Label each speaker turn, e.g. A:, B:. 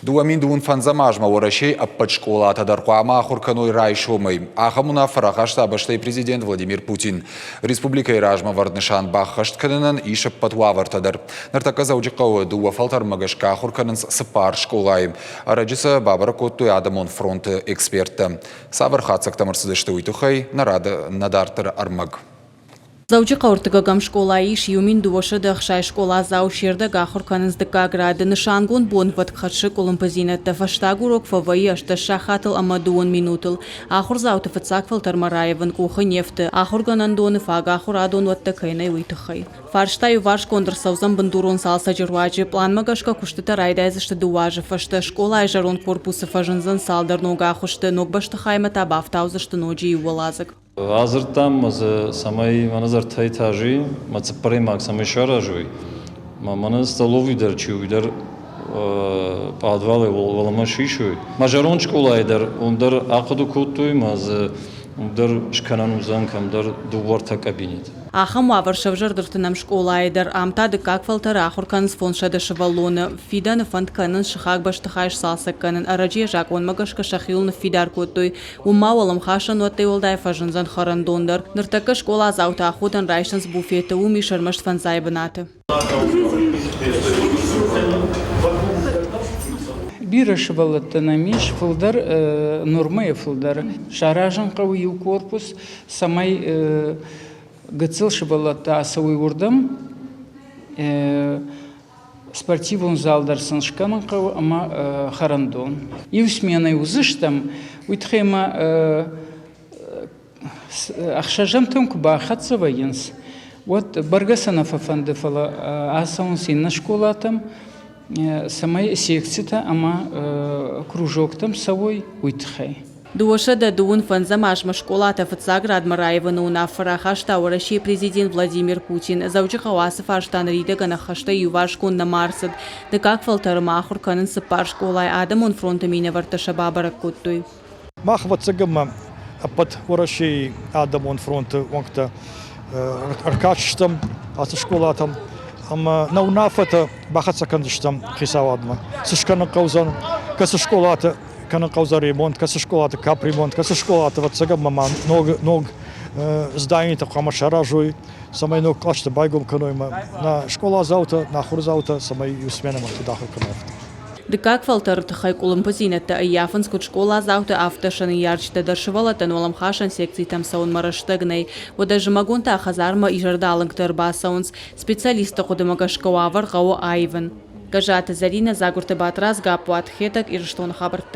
A: 2025 азмӕ Уӕрӕсейы ӕппӕт скъолатӕ дӕр хъуамӕ ахуыр кӕной райсомӕй. Ахӕм уынаффӕ рахаста бӕстӕйы президент Владимир Путин. Республикӕйы размӕвӕрд нысан баххӕст кӕнынӕн ис ӕппӕт уавӕртӕ дӕр. Ныртӕккӕ Дзӕуджыхъӕуы дыууӕ фӕлтӕрмӕ гӕсгӕ ахуыр кӕнынц цыппар скъолайы. Ӕрӕджы сӕ бабӕрӕг кодтой адӕмон фронты эксперттӕ. Цавӕр хатдзӕгтӕм ӕрцыдысты, уый тыххӕй нӕ рады нӕ дарддӕры ӕрмӕг.
B: Дзӕуджыхъӕуы ӕртыккӕгӕм скъолайы ис 1260 скъоладзау, се рдӕг ахуыр кӕнынц дыккаг рады. Нысангонд бонвӕтк хӕссы къуылымпыдзинӕдтӕ. Фӕстаг урок фӕвӕййы 18 сахатыл ӕмӕ дыууын минутыл. Ахуырдзауты фыццаг фӕлтӕрмӕ раивын къухы не фты, ахуыргӕнӕндоны фаг ахуырадон уӕттӕ кӕй нӕй, уый тыххӕй. Фарста иуварсгонд ӕрцӕудзӕн бындурон цалцӕджы руаджы. Пъланмӕ гӕсгӕ куыстытӕ райдайдзысты дыууӕ азы фӕстӕ. Скъолайы зӕронд корпусы фӕзындзӕн цалдӕр ног агъуысты, ног бӕстыхаймӕ та бафтаудзысты ноджы иу уӕладзыг.
C: Радзырдтам ма дзы, цӕмӕй мӕнӕ ӕртӕ этажи мӕ цыппӕрӕймаг цӕмӕй саразой, ма мӕнӕ столовый дӕр чи уый дӕр пъадвалӕй уӕлӕмӕ сисой. Мӕ зӕронд скъолайы дӕр уым дӕр ахъуыды кодтой, ма дзы уым дӕр скӕнӕн уыдзӕн кӕмдӕр дыууӕ-ӕртӕ кабинеты.
B: Ахӕм уавӕр сӕвзӕрд ӕртынӕм скъолайы дӕр. Ам та дыккаг фӕлтӕры ахуыр кӕнынц 500 сывӕллоны. Фидӕны фӕнд кӕнынц сыхаг бӕстыхай сцалцӕг кӕнын. Ӕрӕджы йӕ закъонмӕ гӕсгӕ сӕхиуыл ныффидар кодтой. Уым ма уӕлӕмхасӕн уӕттӕй уӕлдай фӕзындзӕн хӕрӕндон дӕр. Ныртӕккӕ скъоладзаутӕ аходӕн райсынц буфеты, уым ис ӕрмӕст фӕндзай бынаты.
D: Бирӕ сывӕллӕттӕ нӕм ис, фылдӕр нормӕйӕ фылдӕр. Саразын хъӕуы иу корпус, цӕмӕй гыццыл сывӕллӕттӕ ацӕуой уырдӕм. Спортивон зал дӕр сын скӕнын хъӕуы ӕмӕ хӕрӕндон. Иу сменӕ уыдзыстӕм, уый тыххӕй ма ӕхсӕзӕмтӕм куы бахӕццӕ вӕййынц, уӕд бӕргӕ сӕ нӕ фӕфӕнды, фӕлӕ ацӕуынц иннӕ скъолатӕм, цӕмӕй секцитӕ ӕмӕ кружоктӕм цӕуой, уый тыххӕй.
B: 225 азмӕ скъолатӕ фыццаг радмӕ раивыны уынаффӕ рахаста Уӕрӕсейы президент Владимир Путин. Дзӕуджыхъӕуы ацы фарста ныридӕгӕн ӕххӕстӕй иуварсгонд нӕма ӕрцыд. Дыккаг фӕлтӕры ма ахуыр кӕнынц цыппар скъолайы. Адӕмон фронты минӕвӕрттӕ сӕ бабӕрӕг кодтой.
E: Мах, ӕвӕццӕгӕн ма ӕппӕт Уӕрӕсейы адӕмон фронты уӕнгтӕ ӕркастыстӕм ацы скъолатӕм ӕмӕ нӕ уынаффӕтӕ бахӕццӕ кӕндзыстӕм хицауадмӕ. Цы скӕнын хъӕудзӕн, кӕцы скъолаты кӕнын хъӕудзӕн ремонт, кӕцы скъолаты капремонт, кӕцы скъолаты, ӕвӕццӕгӕн ма ног, ног зданитӕ хъуамӕ саразой, цӕмӕй ног кълӕсты байгом кӕной нӕ скъоладзаутӕ, нӕ ахуырдзаутӕ, цӕмӕй иу сменӕмӕ куыд ахуыр кӕной, афтӕ.
B: Дыккаг фӕлтӕры тыххӕй къуылымпыдзинӕдтӕ ӕййафынц куыд скъоладзаутӕ, афтӕ сӕ ныййарджытӕ дӕр. Сывӕллӕттӕн уӕлӕмхасӕн секцитӕм цӕуынмӕ рӕстӕг нӕй. Уӕдӕ зымӕгон та хӕдзармӕ изӕрдалынгты ӕрбацӕуынц. Специалистты хъуыдымӕ гӕсгӕ уавӕр хъӕуы аивын. Гӕззаты Зӕринӕ, Дзагуырты Батрадз, Гаппуаты Хетӕг, Ирыстоны хабӕрттӕ.